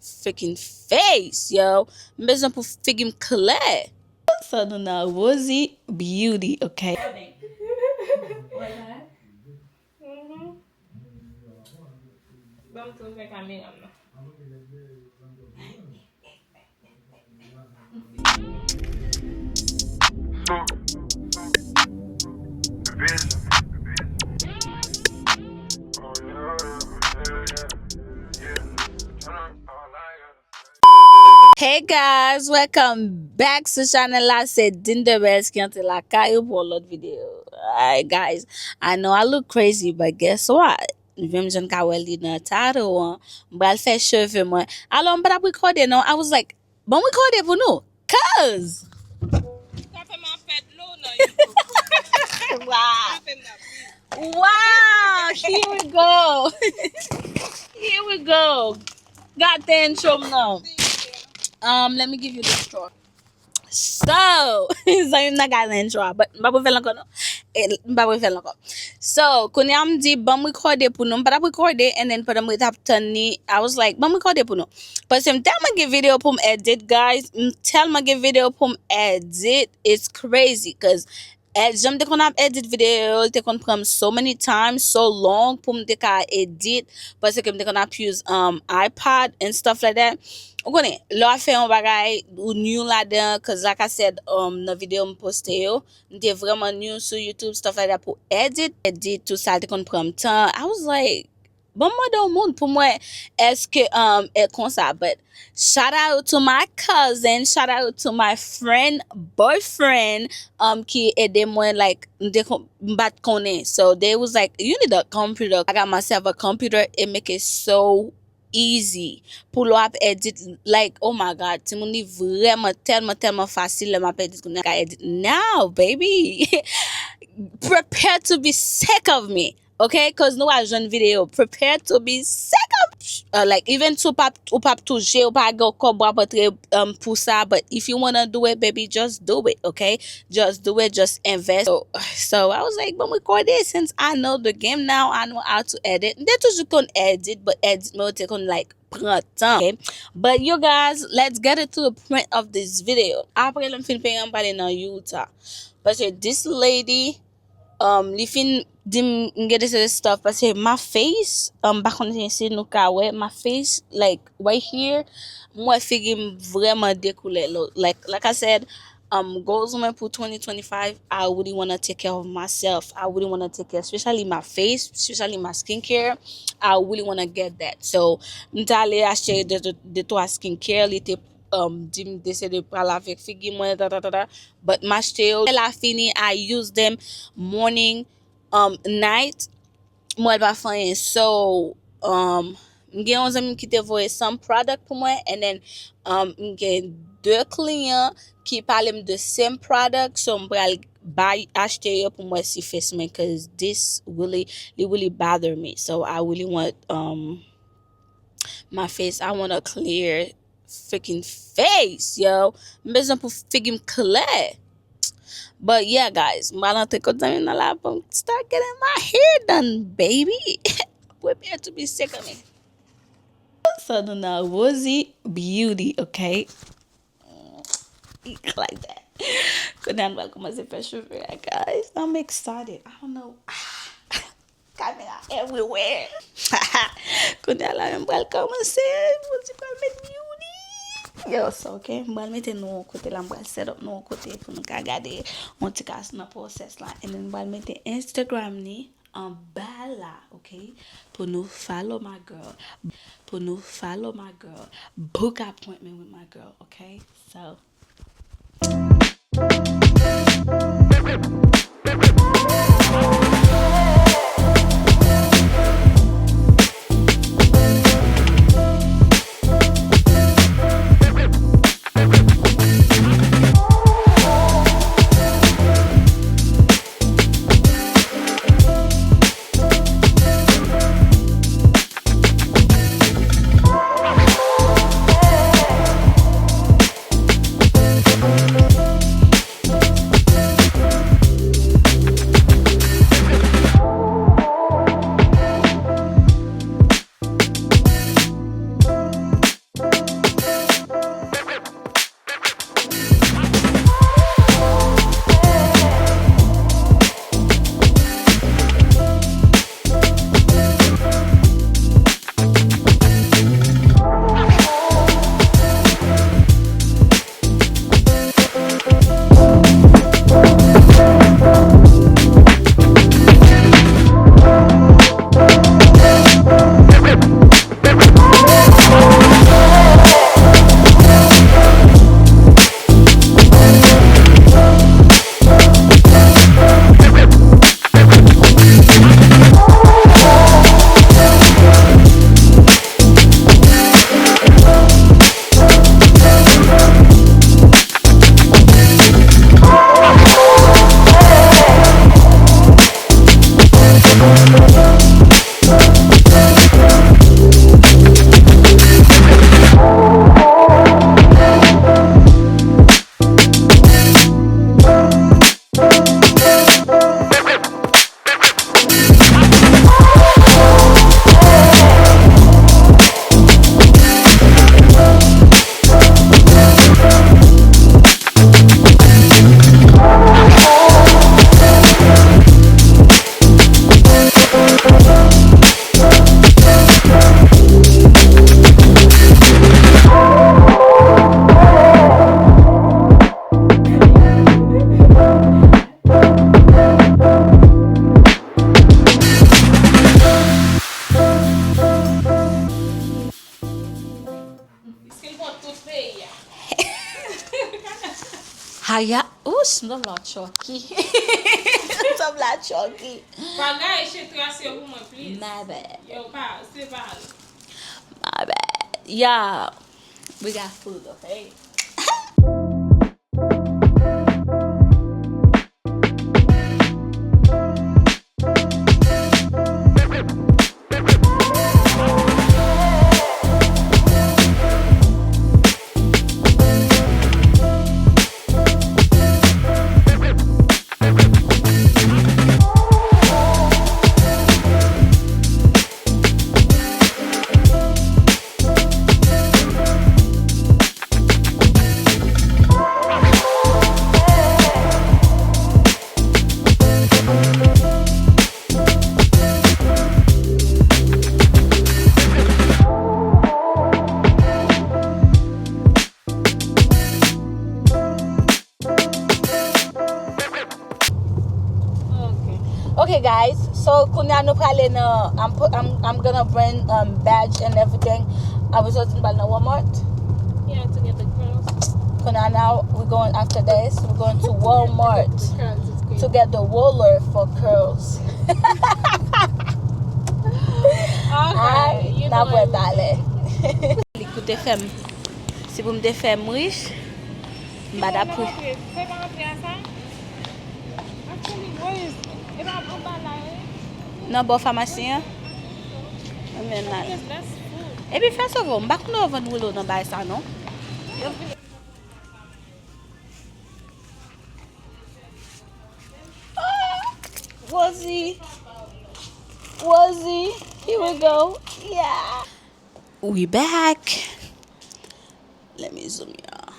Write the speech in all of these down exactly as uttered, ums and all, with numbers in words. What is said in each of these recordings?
Freaking face, yo. M bezwen pou figi m klè. So nou nan Rosie Beauty, ok? Mhm. Ban m tou fè kamera m nan. Hey guys, welcome back sou chanèl la. Se Dean the Best ki antre lakay ou pou yon lòt videyo. Alright guys, I know I look crazy, but guess what? Menm jan n ka wè li nan title an, m pral fè cheve mwen. Alò, m pa t ap rekòde non. I was like, bon, m rekòde pou nou. Cause Sa fè m ap pèt dlo nan YouTube. Wow. Sa fè m ap ri. Wow, here we go. Here we go. Gate intro m nan. Um, let me give you the straw. So, zanmi m nan gade intro a, but m pa pou fè l ankò non. E, m pa pou fè l ankò. So, kounye a m di, ban m rekòde pou nou. M pa t ap rekòde, and then pandan m ret ap tann li, I was like, ban m rekòde pou nou. Paske m tèlman gen videyo pou m edit, guys. M tèlman gen videyo pou m edit. It's crazy, cause ed, jan m te konn ap edit videyo yo, li te konn pran m so many times, so long pou m te ka edit, paske m te konn ap use, um, iPad and stuff like that. Ou konnen, lè w ap fè yon bagay, ou new ladan, cause like I said, um, nan videyo m poste yo, m te vrèman new sou YouTube, stuff like that, pou edit, edit, tout sa, te konn pran m tan. I was like, bon, m mande yon moun pou m wè èske, um, e konsa, but shout out to my cousin, shout out to my friend, boyfriend, um, ki ede mwen, like, m te kon-, m pa t konnen. So they was like, you need a computer. I got myself a computer. It make it so easy. Pou lè w ap edit, like, oh my God, timoun, li vrèman tèlman, tèlman fasil lè m ap edit, kounye a ka edit now, baby. Prepare to be sick of me. Ok, cause nou a jwenn videyo. Prepare to be sick of, uh, like, even si w p ap, ou p ap touche, ou pa gen kòb w ap antre, um, pou sa, but if you wanna do it, baby, just do it, ok? Just do it, just invest. So, so I was like, bon, m rekòde, since I know the game now, I know how to edit. M te toujou konn edit, but edit mwen te konn, like, pran tan, ok? But you guys, let's get it to the point of this video. Apre lè m fin peye an, m prale nan Utah. Paske this lady, um, li fin di m, m gen de seri stuff, paske my face, um, pa konnen si nou ka wè, my face, like, right here, m wè figi m vrèman de koulè. Lo-, like, like I said, um, goals mwen pou twenty twenty-five, I really wanna take care of myself. I really wanna take care, especially my face, especially my skincare. I really wanna get that. So, m t ale achte de, de, de twa skincare, li te, um, di m deside pral avèk figi mwen, ta, ta, ta, ta. But m achte yo, lè la fini, I use them morning, um, night. Mwen pa fè anyen. So, um, m gen yon zanmi ki te voye some product pou mwen, and then, um, m gen de kliyan ki pale m de same product, so m pral bay, achte yo pou m wè si face mwen, cause this really, li really bother me. So I really want, um, my face. I want a clear freaking face, yo. M bezwen pou figi m klè. But yeah, guys, m pral antre kot zanmi m nan la pou m start getting my hair done, baby. Prepare to be sick of me. So, nou nan Rosie Beauty, ok? Eat like that. Kounye a, nou pral kòmanse fè cheve a, guys. I'm excited. I don't know. Kamera everywhere. Kounye a la, m pral kòmanse. Mwen di pral met Beauty. Yo, so, ok. M pral mete nou yon kote la. M pral set up nou yon kote pou nou ka gade yon ti kas nan process la. And then m pral mete Instagram ni anba la, ok? Pou nou follow my girl. Pou nou follow my girl. Book appointment with my girl, ok? So, Aya, ou sanble a Chucky. Sanble a Chucky. Pa gaye che tras yo pou mwen, please. My bad. Yo, pa, se pa. My bad. Yeah. We got food, okay? Okay, guys, so kounye a nou prale nan, I'm, put, I'm, I'm gonna bring um, badge and everything. Apre sa nou pral nan Walmart. Yeah, to get the girls. Kounye a now we going after this, we're going to Walmart to get the roller for curls. Okay, you know N ap wè talè. Li koute fè m. Si pou m te fè m rich, m pa t ap pri. Fè pa antre a sa. Actually, where is, e pa anba la, eh? Nan bò famasi an. Mwen menm nan. Yes, that's food. Epi fè sove w, m pa konn yo vann woulo nan bay sa non. Yo- Ah! Rosie. Rosie, here we go. Yeah. We back. Let me zoom y'all.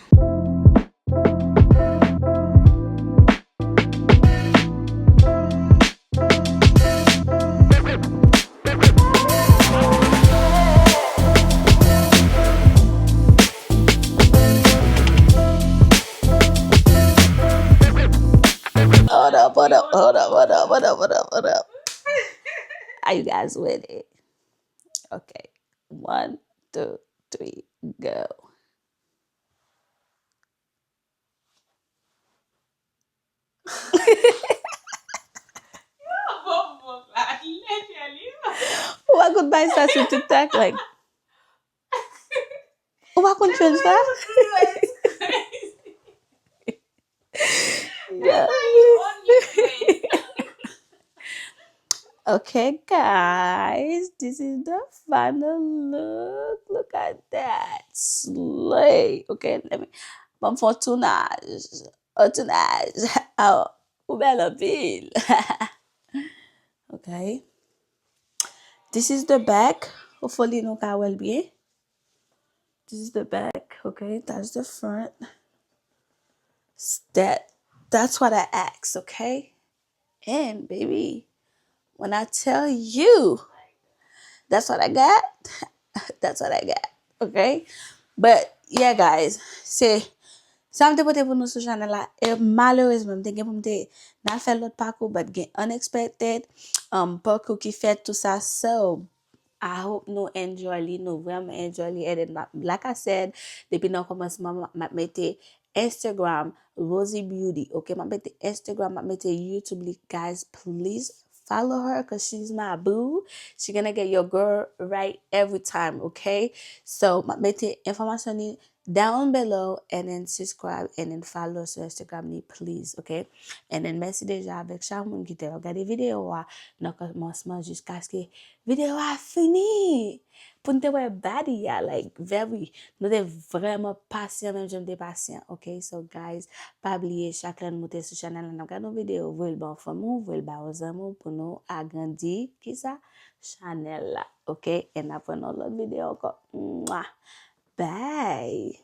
Hold up, hold up, hold up, hold up, hold up, hold up, hold up. Are you guys with it? Okay. One, two, three, go. Ou pa konn bay sa sou TikTok, like. Ou pa konn trend sa? Yeah. Okay, guys, this is the final look. Look at that. Slay. Okay, let me. Ban m fè yon tounaj. Yon tounaj. Oh, ou bèl anpil. Okay. This is the back. Hopefully nou ka wè l byen. This is the back, okay? That's the front. That that's what I asked, okay? And baby, when I tell you, that's what I got. That's what I got, okay? But yeah, guys, se sa m te pote pou nou sou chanèl la. E malerezman, m te gen pou m te nan fè lòt pakou, but gen unexpected um, pakou ki fèt tou sa. So, I hope nou enjoy li, nou vrèman enjoy li. And then, like I said, depi nan kòmansman, m ap mete Instagram, Rosie Beauty, ok? M ap mete Instagram, m ap mete YouTube li, guys, please follow her, cause she's my boo. She gonna get your girl right every time, ok? So, m ap mete enfòmasyon li down below and then subscribe and then follow sou Instagram li, please, ok? And then mèsi deja avèk chak moun ki te ap gade videyo a nan kòmansman jiskaske videyo a fini. Pou n te wè body a, like, very, nou te vrèman pasyan, menm jan m te pasyan, ok? So, guys, pa bliye, chak lè n moute sou chanèl la, n ap gade yon videyo, voye l ba yon fanmi w, voye l ba yon zanmi w pou nou agrandi, kisa? Chanèl la, ok? E n ap wè nan lòt videyo ankò. Mwah! Bye!